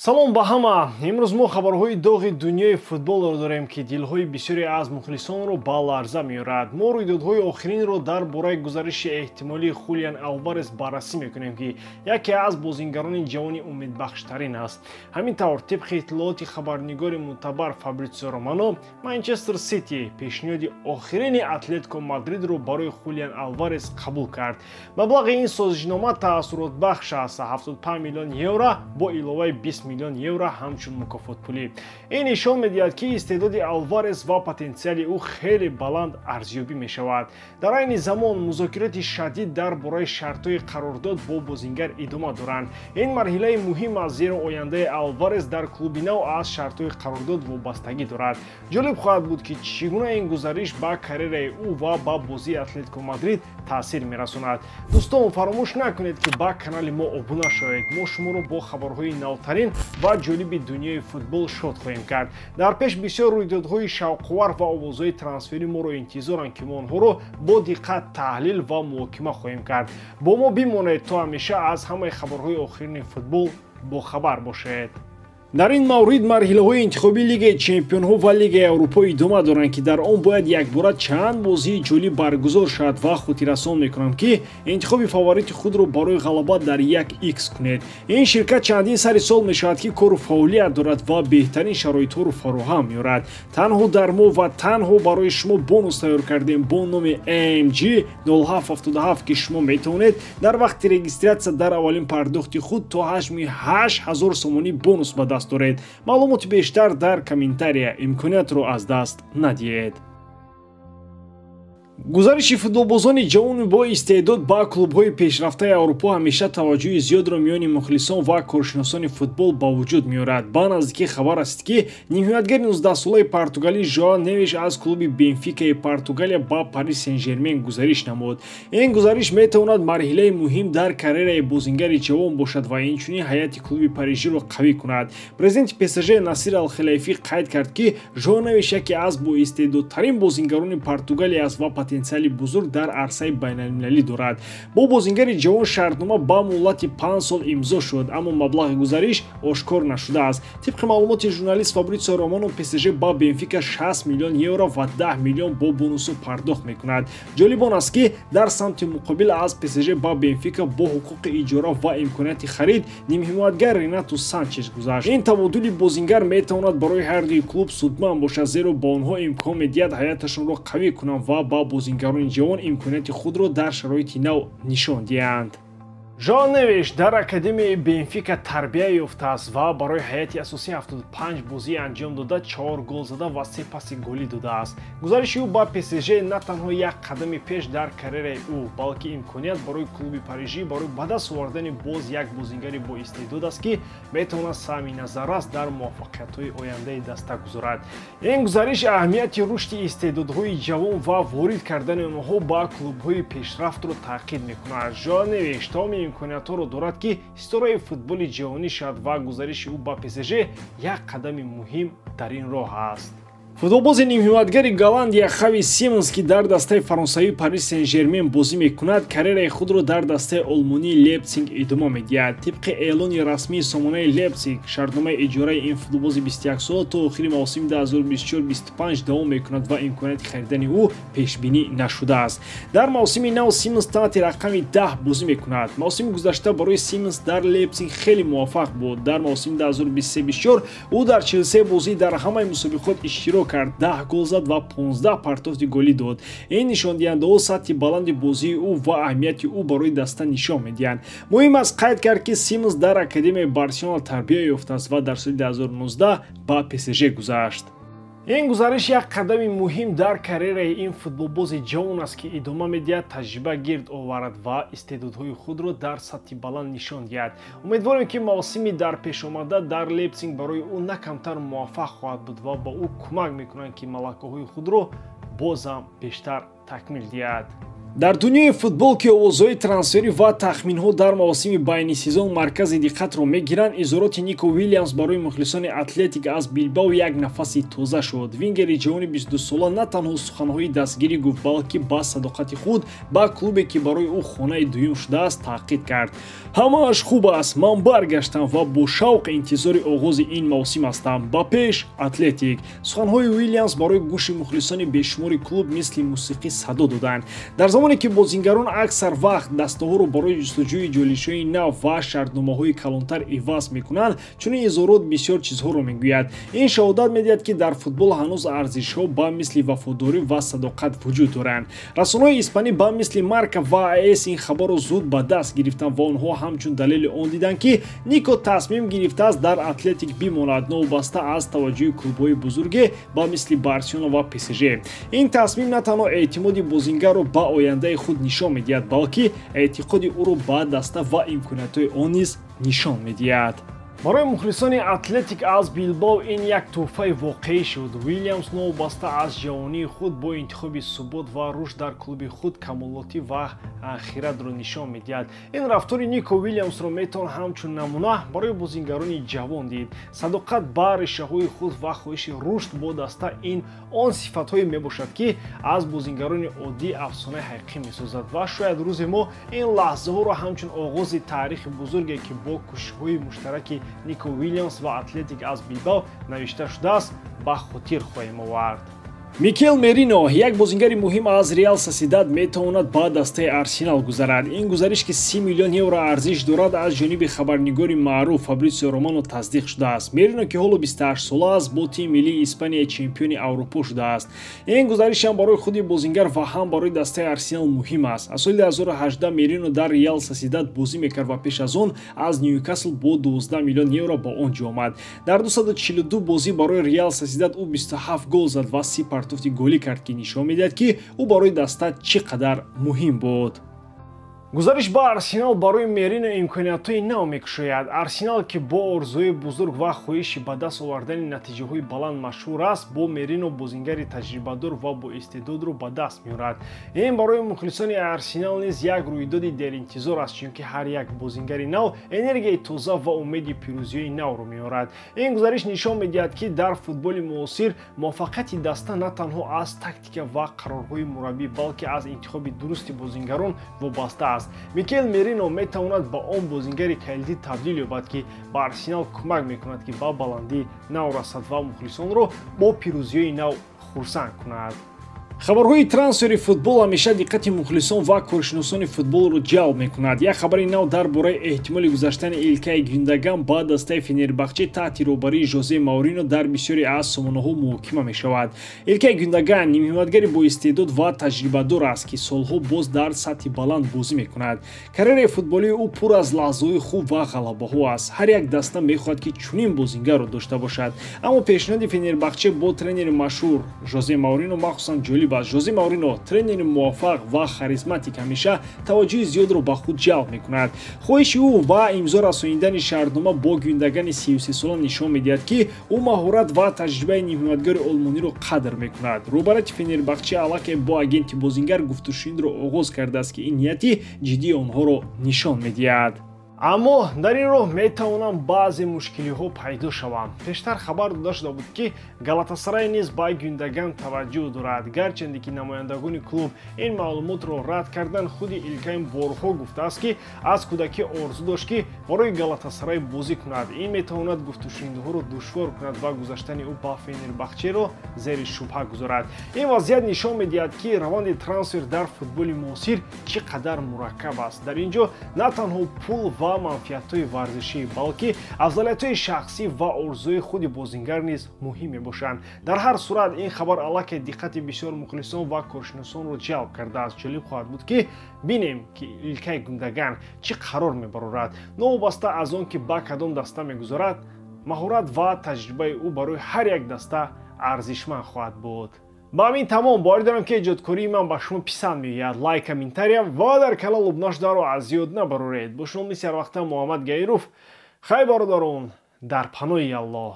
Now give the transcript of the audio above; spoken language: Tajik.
Салом ба ҳама. Имрӯз мо хабарҳои доғи дунёи футболро дорем, ки дилҳои бисёре аз мухлисонро ба ларза меорад. Мо рӯйдодҳои охиринро дар бораи гузариши эҳтимолии Хулиан Алварес баррасӣ мекунем, ки яке аз бозингарони ҷавони умедбахштарин аст. Ҳамин тавр, тибқи иттилооти хабарнигори мӯътабар Фабритсио Романо, Манчестер Сити пешниҳоди охирини Атлетико Мадридро барои Хулиан Алварес қабул кард. Маблағи ин созишнома таассуротбахш аст: 75 миллион евро бо иловаи 20 миллион евро ҳамчун мукофотпулӣ. Ин нишон медиҳад, ки истеъдоди Алварес ва потенсиали ӯ хеле баланд арзёбӣ мешавад. Дар айни замон музокироти шадид дар бораи шартҳои қарордод бо бозингар идома доранд. Ин марҳилаи муҳим аст, зеро ояндаи Алварес дар клуби нав аз шартҳои қарордод вобастагӣ дорад. Ҷолиб хоҳад буд, ки чӣ гуна ин гузариш ба карьераи ӯ ва ба бозии Атлетико Мадрид таъсир мерасонад. Дӯстон, фаромӯш накунед, ки ба канали мо обуна шавед. Мо шуморо бо хабарҳои навтарин ва ҷолиби дунёи футбол шод хоҳем кард. Дар пеш бисёр рӯйдодҳои шавқовар ва овозҳои трансферӣ моро интизоранд, ки мо онҳоро бо диққат таҳлил ва муҳокима хоҳем кард. Бо мо бимонед, то ҳамеша аз ҳамаи хабарҳои охирини футбол бохабар бошед. Дар ин маврид марҳилаҳои интихобии Лигаи Чемпионҳо ва Лигаи Аврупо идома доранд, ки дар он бояд якбора чанд бозии ҷолиб баргузор шавад, ва хотиррасон мекунам, ки интихоби фаворити худро барои ғалаба дар 1x кунед. Ин ширкат чандин сари сол мешавад, ки кору фаъолият дорад ва беҳтарин шароитҳоро фароҳам меорад. Танҳо дар мо ва танҳо барои шумо бонус тайёр кардем бо номи AMG 0777, ки шумо метавонед дар вақти регистратсия дар аввалин пардохти худ то ҳаҷми 8000 сомонӣ бонус ба даст доред. Маълумоти бештар дар комментария. Имкониятро аз даст надиҳед. Гузариши футболбозони ҷавони бо истеъдод ба клубҳои пешрафтаи Аврупо ҳамеша таваҷҷӯҳи зиёдро миёни мухлисон ва коршиносони футбол ба вуҷуд меорад. Ба наздикӣ хабар аст, ки нимҳимоятгари 19-солаи португалӣ Жоа Невиш аз клуби Бенфикаи Португалия ба Парис Сен-Жермен гузариш намуд. Ин гузариш метавонад марҳилаи муҳим дар карьераи бозингари ҷавон бошад ва инчунин ҳайати клуби парижиро қавӣ кунад. Президенти ПСЖ Насир Алхелайфӣ қайд кард, ки Жоа Невиш яке аз боистеъдодтарин бозингарони Португалия аст ва потенсиали бузург дар арсаи байналмилалӣ дорад. Бо бозингари ҷавон шартнома ба муҳлати 5 сол имзо шуд, аммо маблағи гузариш ошкор нашудааст. Тибқи маълумоти журналист Фабритсио Романо, ПСЖ ба Бенфика 60 миллион евро ва 10 миллион бо бонусу пардохт мекунад. Ҷолиб он аст, ки дар самти муқобил аз ПСЖ ба Бенфика бо ҳуқуқи иҷора ва имконияти харид нимҳимоятгар Ренату Санчес гузашт. Ин табодули бозингар метавонад барои ҳардуи клуб судманд бошад, зеро ба онҳо имкон медиҳад ҳайаташонро қавӣ кунанд ва ба бозингарони ҷавон имконияти худро дар шароити нав нишон диҳанд. Жоа Невиш дар академияи Бенфика тарбия ёфтааст ва барои ҳайати асосӣ 75 бозӣ анҷом дода, 4 гол зада ва 3 паси голӣ додааст. Гузариши ӯ ба ПСЖ на танҳо як қадами пеш дар карьераи ӯ, балки имконият барои клуби парижӣ барои ба даст овардани боз як бозингари боистеъдод аст, ки метавонад саҳми назаррас дар муваффақиятҳои ояндаи даста гузорад. Ин гузариш аҳамияти рушди истеъдодҳои ҷавон ва ворид кардани онҳо ба клубҳои пешрафтро таъқид мекунад. Жоа Невиш тамоми имкониятҳоро дорад, ки ситораи футболи ҷаҳонӣ шавад, ва гузариши ӯ ба ПСЖ як қадами муҳим дар ин роҳ аст. Футболбози нимҳимоятгари Голландия Хави Симонс, ки дар дастаи фаронсавии Парис Сен-Жермен бозӣ мекунад, карьераи худро дар дастаи олмонии Лейпсиг идома медиҳад. Тибқи эълони расмии сомонаи Лейпсиг, шартномаи иҷораи ин футболбози 21-сола то охири мавсими 2024-25 давом мекунад ва имконияти харидани ӯ пешбинӣ нашудааст. Дар мавсими нав Симонс таҳти рақами 10 бозӣ мекунад. Мавсими гузашта барои Симонс дар Лейпсиг хеле муваффақ буд. Дар мавсими 2023-24 ӯ дар 43 бозӣ дар ҳамаи мусобиқот иштирок кард, 10 гол зад ва 15 партофти голӣ дод. Ин нишондиҳандаҳо сатҳи баланди бозии ӯ ва аҳамияти ӯ барои даста нишон медиҳанд. Муҳим аст қайд кард, ки Симонс дар академияи Барселона тарбия ёфтааст ва дар соли 2019 ба ПСЖ гузашт. Ин гузариш як қадами муҳим дар карьераи ин футболбози ҷавон аст, ки идома медиҳад таҷриба гирд оварад ва истеъдодҳои худро дар сатҳи баланд нишон диҳад. Умедворем, ки мавсими дар пешомада дар Лейпсиг барои ӯ на камтар муваффақ хоҳад буд ва ба ӯ кӯмак мекунанд, ки малакаҳои худро бозам бештар такмил диҳад. Дар дунёи футбол, ки овозҳои трансферӣ ва тахминҳо дар мавсими байни сезон маркази диққатро мегиранд, изҳороти Нико Уильямс барои мухлисони Атлетик аз Билбао як нафаси тоза шуд. Вингери ҷавони 22сола на танҳо суханҳои дастгирӣ гуфт, балки ба садоқати худ ба клубе, ки барои ӯ хонаи дуюм шудааст, таъқид кард. Ҳамааш хуб аст, ман баргаштам ва бо шавқ интизори оғози ин мавсим ҳастам. Ба пеш, Атлетик! Суханҳои Уильямс барои гӯши мухлисони бешумори клуб мисли мусиқӣ садо доданд. Дар замоне ки бозингарон аксар вақт дастаҳоро барои ҷустуҷӯи ҷолишҳои нав ва шартномаҳои калонтар иваз мекунанд, чунин изҳорот бисёр чизҳоро мегӯяд. Ин шаҳодат медиҳад, ки дар футбол ҳанӯз арзишҳо ба мисли вафодорӣ ва садоқат вуҷуд доранд. Расонаҳои испанӣ ба мисли Марка ва АС ин хабарро зуд ба даст гирифтанд ва онҳо ҳамчун далели он диданд, ки Нико тасмим гирифтааст дар Атлетик бимонад, новобаста аз таваҷҷӯҳи клубҳои бузурге ба мисли Барселона ва ПСЖ. Ин тасмим на танҳо эътимоди бозингарро ба ояндаи худ нишон медиҳад, балки эътиқоди ӯро ба даста ва имкониятҳои он низ нишон медиҳад. Барои мухлисони Атлетик аз Билбао ин як тӯҳфаи воқеӣ шуд. Уильямс новобаста аз ҷавонии худ бо интихоби субот ва рушд дар клуби худ камолотӣ ва хирадро нишон медиҳад. Ин рафтори Нико Уильямсро метавон ҳамчун намуна барои бозингарони ҷавон дид. Садоқат ба решаҳои худ ва хоҳиши рушд бо даста ин он сифатҳое мебошад, ки аз бозингарони оддӣ афсонаи ҳақиқӣ месозад ва шояд рӯзе мо ин лаҳзаҳоро ҳамчун оғози таърихи бузурге, ки бо кӯшишҳои муштараки Нико Уильямс ва Атлетик аз Билбао навишта шудааст, ба хотир хоҳем овард. Микел Мерино, як бозингари муҳим аз Реал Сосьедад, метавонад ба дастаи Арсенал гузарад. Ин гузариш, ки 30 миллион евро арзиш дорад, аз ҷониби хабарнигори маъруф Фабрисио Романо тасдиқ шудааст. Мерино, ки ҳоло 28 сола аст, бо тими миллии Испания чемпиони Аврупо шудааст. Ин гузариш ҳам барои худи бозингар ва ҳам барои дастаи Арсенал муҳим аст. Аз соли 2018 Мерино дар Реал Сосьедад бозӣ мекард ва пеш аз он аз Ньюкасл бо 12 миллион евро ба он ҷо омад. Дар 242 бозӣ барои Реал Сосьедад ӯ 27 гол зад ва 30 партофти голӣ кард, ки нишон медиҳад, ки ӯ барои даста чӣ қадар муҳим буд. Гузариш ба Арсенал барои Мерино имкониятҳои нав мекушояд. Арсенал, ки бо орзуи бузург ва хоҳиши ба даст овардани натиҷаҳои баланд машҳур аст, бо Мерино бозингари таҷрибадор ва боистеъдодро ба даст меорад. Ин барои мухлисони Арсенал низ як рӯйдоди деринтизор аст, чунки ҳар як бозингари нав энергияи тоза ва умеди пирӯзиҳои навро меорад. Ин гузариш нишон медиҳад, ки дар футболи муосир муваффақияти даста на танҳо аз тактика ва қарорҳои мураббӣ, балки аз интихоби дурусти бозингарон вобаста аст. Микел Мерино метавонад ба он бозингари калидӣ табдил ёбад, ки ба Арсенал кӯмак мекунад, ки ба баландӣ нав расад ва мухлисонро бо пирӯзиҳои нав хурсанд кунад. Хабарҳои трансфери футбол ҳамеша диққати мухлисон ва коршиносони футболро ҷалб мекунад. Як хабари нав дар бораи эҳтимоли гузаштани Илкай Гюндаган ба дастаи Фенербахче таҳти роҳбарии Жозе Маурино дар бисёре аз сомонаҳо муҳокима мешавад. Илкай Гюндаган нимҳимоятгари боистеъдод ва таҷрибадор аст, ки солҳо боз дар сатҳи баланд бозӣ мекунад. Карьераи футболии ӯ пур аз лаҳзаҳои хуб ва ғалабаҳо аст. Ҳар як даста мехоҳад, ки чунин бозингарро дошта бошад. Аммо пешниҳоди Фенербахче бо тренери машҳур Жозе Маурино махсусан ҷолиб аст. Жозе Маурино тренери муваффақ ва харизматик ҳамеша таваҷҷӯҳи зиёдро ба худ ҷалб мекунад. Хоҳиши ӯ ва имзо расонидани шартнома бо Гюндагани 33сола нишон медиҳад, ки ӯ маҳорат ва таҷрибаи нимҳимоятгари олмониро қадр мекунад. Роҳбарияти Фенербахче аллакай бо агенти бозингар гуфтушунидро оғоз кардааст, ки ин нияти ҷиддии онҳоро нишон медиҳад. Аммо дар ин роҳ метавонанд баъзе мушкилиҳо пайдо шаванд. Пештар хабар дода шуда буд, ки Галатасарай низ ба Гюндаган таваҷҷӯҳ дорад. Гарчанде ки намояндагони клуб ин маълумотро рад карданд, худи Илкай борҳо гуфтааст, ки аз кӯдакӣ орзу дошт, ки барои Галатасарай бозӣ кунад. Ин метавонад гуфтушунидҳоро душвор кунад ва гузаштани ӯ ба Фенербахчеро зери шубҳа гузорад. Ин вазъият нишон медиҳад, ки раванди трансфер дар футболи муосир чӣ қадар мураккаб аст. Дар ин ҷо на танҳо пул ва манфиатҳои варзишӣ, балки афзалиятҳои шахсӣ ва орзуи худи бозингар низ муҳим мебошанд. Дар ҳар сурат, ин хабар аллакай диққати бисёр мухлисон ва коршиносонро ҷалб кардааст. Ҷолиб хоҳад буд, ки бинем, ки Илкай Гюндаган чӣ қарор мебарорад. Новобаста аз он ки ба кадом даста мегузорад, маҳорат ва таҷрибаи ӯ барои ҳар як даста арзишманд хоҳад буд. Ба ҳамин тамом. Боварӣ дорам, ки эҷодкории ман ба шумо писанд меояд. Лайк, комментария ва дар канал обуна шударо аз ёд набароред. Бо шумо мисли ҳарвақта Муҳаммад Гаиров. Хай, бародарон, дар паноҳи Аллоҳ.